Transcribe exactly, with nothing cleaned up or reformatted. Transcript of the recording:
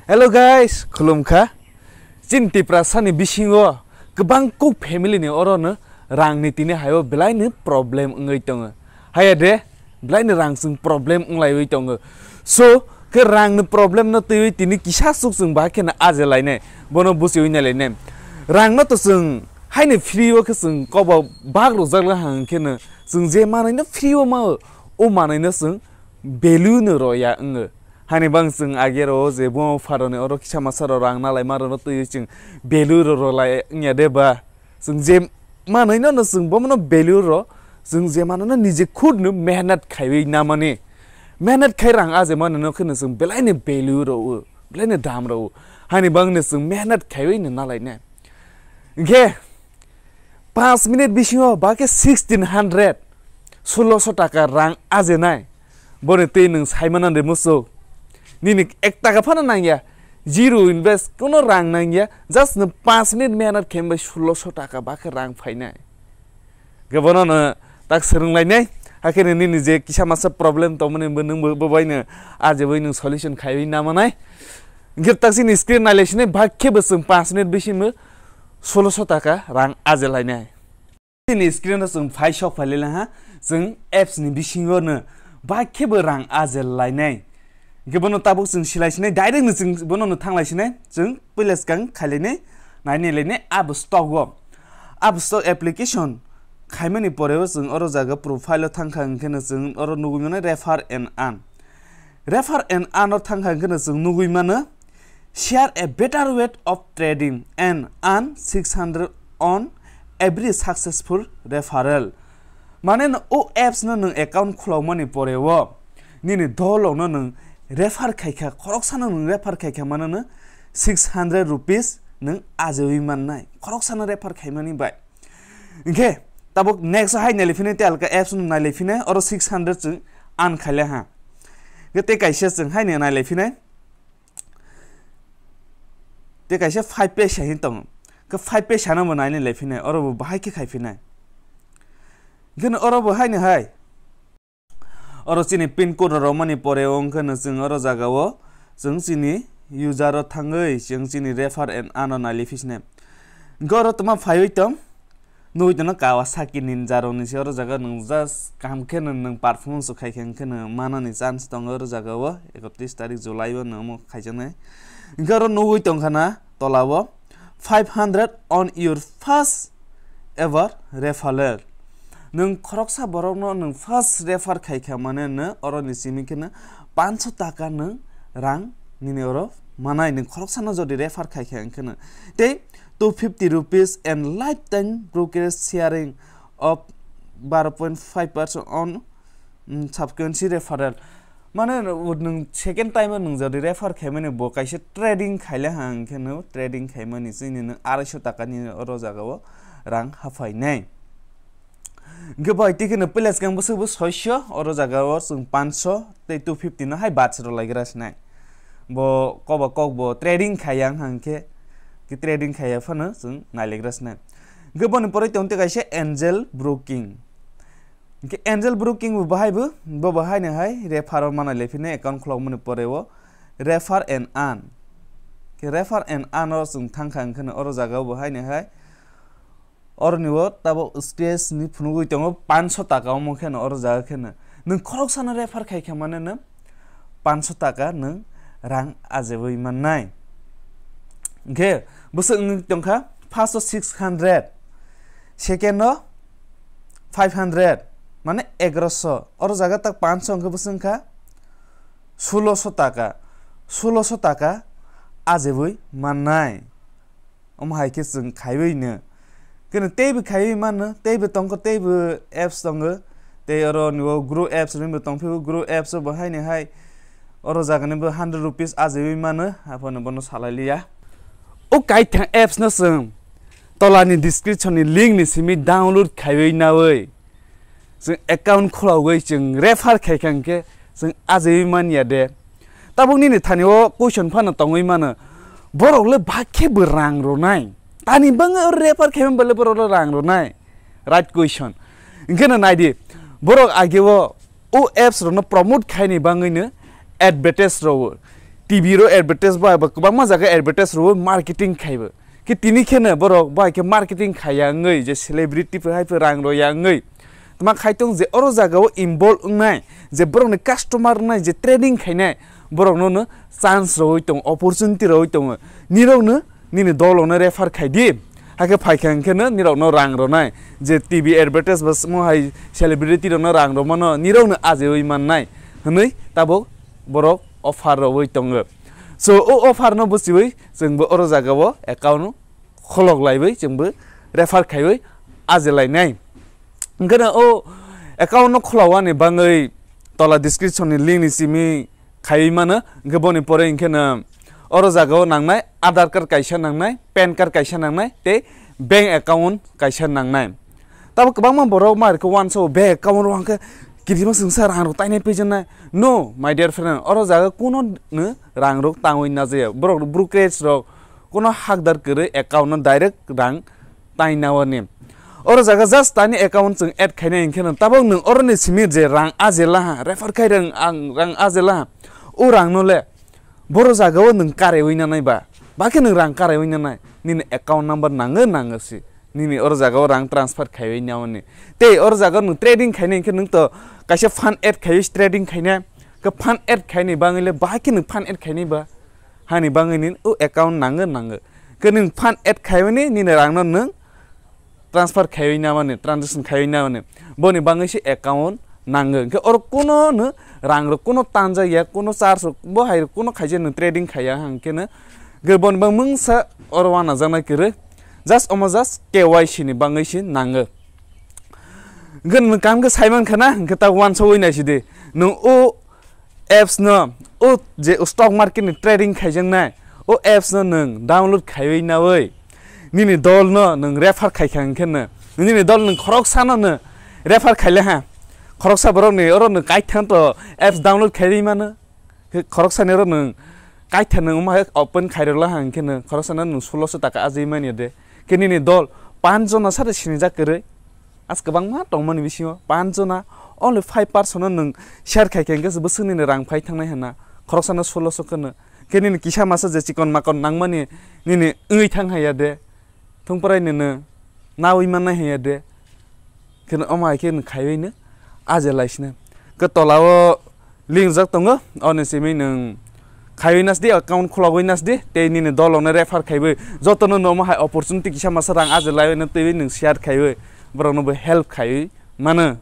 Hello guys, khulumkha. Chini Tiprasani bisingo kwbang kuk family ni oro no rang ni tini hayo belai ni problem wngwi tongo. Haya de, belai ni rang chwng problem wnglaiwi tongo. So, ke rang ni problem no twiwi tini kisa suk chwng ba khe na aje lainai, bono buchiwi nai lainai. Rang no to chwng haini free o khe chwng kobo bak rwjak le hang khe no chwng je manwi no free o ma o, o manwi no chwng value no roya wngo. Hani bang chwng age ro je bo pharoni oro kisa masa ro rang nalai ma ro twi chwng value ro ro lai wngya de ba? Chwng je manwi no, no chwng bomo no value ro, chwng je mano no nije khud no mehnat khaiwi namani. Mehnat khai rang aje mano no kheno chwng belai ni value ro o, belai ni dam ro o. Hani bang no chwng mehnat khaiwi no nalai ne. Hingkhe Panch minute bisingo ba khe sixteen hundred, sulosho taka rang ajenai. Boni twi nwng saimano de muchuk. Nini ek taka phano nangya. Zero invest, kono rang nangya. Just nwng panch minute mehnat khe bai sulosho taka ba khe rang phainai. Khe bono no tak swrwng lainai. Hakhe nini je kisa masa problem tongmani bo nwng bo, bo bai no aje bai nwng solution khaiwi namanai. Hingkhe tak chini screen nailai sinai ba khe bo chwng panch minute bisingo sulosho taka rang aje lainai. Chini screen o chwng phai sok phai le ha, chwng apps ni bisingo no ba khe bo rang aje lainai. Hingkhe bono tabuk chwng silai sinai, direct no chwng bono no thanglai sinai, chwng puila swkang khailainai, nainai lainai abo stock o. Abo stock application khaimani pore o chwng oro jaga profile o thangkha hingkhe no chwng oro nugwi mano refer and earn. Refer and earn o thangkha hingkhe no chwng nugwi mano, share a better way of trading and earn six hundred on every successful referral. Mane no o apps no nwng account khulokmani pore o nini dolok no nwng refer khaikha, khoroksano nwng refer khaikha mano no six hundred rupees nwng ajewi mannai, khoroksano refer khaimani bai. Hingkhe tabuk next hai nailai phine te alka apps no nailai phine oro six hundred chwng earn khaile ha. Hingkhe te kaisa chwng hai nailai phine. Te kaisa five page hai tongo. Khe five page hano bo nainai lai phinai, oro bo bahai khe khai phinai. Hingkhe no oro bo hai no hai. Oro chini pin code rok romani pore o hingkhe no chwng oro jaga o chwng chini user o thangwi chwng chini refer and earn o nailai phi sinai. Hingkhe oro tongma phaiwi tong. Nugwi tongno Kawasaki Ninja rokni se oro jaga nwng just kaham khe nwng, nwng performance rok khai khe hwnkhe nwng manani chance tongo oro jaga o ekotris tarik July o nwng omo khaijaknai. Hwnkhe oro nugwi tongkha na tola o five hundred on your first ever referral. Nwng khoroksa borokno nwng first refer khai kha mane nwng oroni simi khe nwng pancho taka nwng rang nini oro manai, nwng khoroksano jodi refer khai kha hwnkhe nwng. Tei two fifty rupees and lifetime brokerage sharing of baro point five percent on, mm, subsequency referral. Mane nwng second time o nwng jodi refer khaimani bo kaisa trading khaile ha hwnkhe no trading khaimani chini nwng arai so taka ni oro jaga o rang haphainai. Hwnkhe bai twi kheno puila swkang bwswk bo soiso, oro jaga o chwng pancho tei two fifty no hai bad se rw lai gra sinai. Bo koba kok bo trading khai ya wngkha hwnkhe, khe trading khai ya phano chwng nai lai gra sinai. Hwnkhe boni pore tong tei kaisa angel broking. Hwnkhe angel broking bo bahai bo, bo bahai no hai refer o manai lai phino account khulok mani pore o refer and earn. Khe refer and earn o chwng thang kha hwnkhe no oro jaga o bahai no hai Oroni o tabuk stage ni phunugwi tongo pancho taka, omo kheno oro jaga kheno nwng khoroksano refer khai kha mane no pancho taka nwng rang ajewi mannai. Hwnkhe bwswk wngwi tongkha first o six hundred, second o five hundred, mane egaroso, oro jaga tak pancho hwnkhe bwswk wngkha suloso taka, suloso taka ajewi mannai. Omo hai khe chwng khaiwi no. Keno teibo khaiwi mano, teibo tongkho, teibo apps tongo. Tei oro ni o Grow apps hinwi bo tongphio, Grow apps o bo haino hai oro jaga ni bo hundred rupees ajewi mano, aphano bono salai liya. O kaithang apps no chwng tola ni description ni link ni simi download khaiwi nawi. Chwng account khulogwi chwng refer khai kha hwnkhe chwng ajewi manya de. Tabuk nini thani o question phano tongwi mano, borok le ba khe bo rang rwnai? Tani bangwi o refer khaimani bai le borok le rang rwnai? Right question. Hwnkhe no nai di, borok age o, o apps rokno promote khaini bangwi no advertise rwo. T V ro advertise bai ba kwbangma jaga advertise rwo, marketing khaibo. Khe tini kheno borok bai khe marketing khaiya wngwi je celebrity phai phe rang roya wngwi. Tma khai tong je oro jaga o involve wngnai, je borokni customer wngnai, je trading khainai, borokno no chance rwi tong, opportunity rwi tongo. Nirokno nini dolo no refer khai di. Hakhe phai kha hwnkhe no nirokno rang ronai. Je T V advertise ba mo hai celebrity rokno rang romano nirokno ajewi mannai hwnwi tabuk borok offer rwi tongo. So o offer no bwchiwi chwngbo oro jaga o account kholok laiwi chwngbo refer khaiwi aje lainai. Hwnkhe no o account no khulawani bangwi tola description ni link ni simi khaiwi mano. Hwnkhe boni pore hwnkhe no oro jaga o nangnai Aadhaar card kaisa nangnai, pan card kaisa nangnai tei bank account kaisa nangnai. Tabo kwbangma borok ma rikhe uansa o bank account rok hwnkhe kirima swngsa rang rok tainai paijaknai. No, my dear friend, oro jaga kuno no rang rok tangwi najaya. Borok brokerage rok kuno hakdar kwrwi account no direct rang tainawani. Oro jaga just tani account chwng add khainai hwnkhe no tabok nwng oroni simi je rang ajela ha, refer khai rang, ang rang ajela ha, o rang no le boro jaga o nwng karaiwi nanai ba, ba khe nwng rang karaiwi nanai, nini account number nango, nango si. Nini oro jaga o rang transfer khaiwi nawani. Tei oro jaga o nwng trading khainai hwnkhe nwng to kaisa fund add khaiwi trading khainai. Khe fund add khaini bangwi le ba khe nwng fund add khainai ba. Hani bangwi nini o account nango, nango. Khe nwng fund add khaimani nini rangno nwng transfer khaiwi namani, transaction khaiwi namani. Boni bangwi se account nango. Hwnkhe oro kuno no rang rok kuno tanjak ya, kuno charge rok bo hai rok kuno khaija nwng trading khaiya hwnkhe no. Hwnkhe boni bangwi mungsa oro wanajaknai kwrwi. Just omo just K Y C ni bangwi se nango. Hwnkhe nwng kaham khe saiman khana, hwnkhe ta uansa wi naisidi. Nwng o apps no, o je stock market ni trading khaijaknai, o apps no nwng download khaiwi nawi nini dol no nwng refer khaikha hwnkhe no, nini dol nwng khoroksa no nwng refer khaile ha, khoroksa borok ni oro nwng kaithang to apps download khaiwi mano, khe khoroksa ni oro nwng kaithang nwng omo hai open khairokla ha hwnkhe no khoroksa no nwng suloso taka ajai manya de, khe nini dol panch jona sade sinijak kwrwi. As kwbangma tongmani bisingo panch jona, only five percent no nwng share khai khe hwnkhe bwswk nini rang phai thangnai hwnna khoroksano suloso kheno. Khe nini kisa masa je chikon makon nangmani nini wngwi thang haiya de, thungprai nini nawi mannai haiya de, kheno omo hai khe nwng khaiwi no aje laisina. Khe tolao link rijak tongo, oni simi nwng khaiwi nasdi, account khulogwi nasdi, tei nini dolokno refer khaiwi jotono nomo hai opportunity kisa masa rang aje laiwi no twiwi nwng share khaiwi borokno bo help khaiwi mano.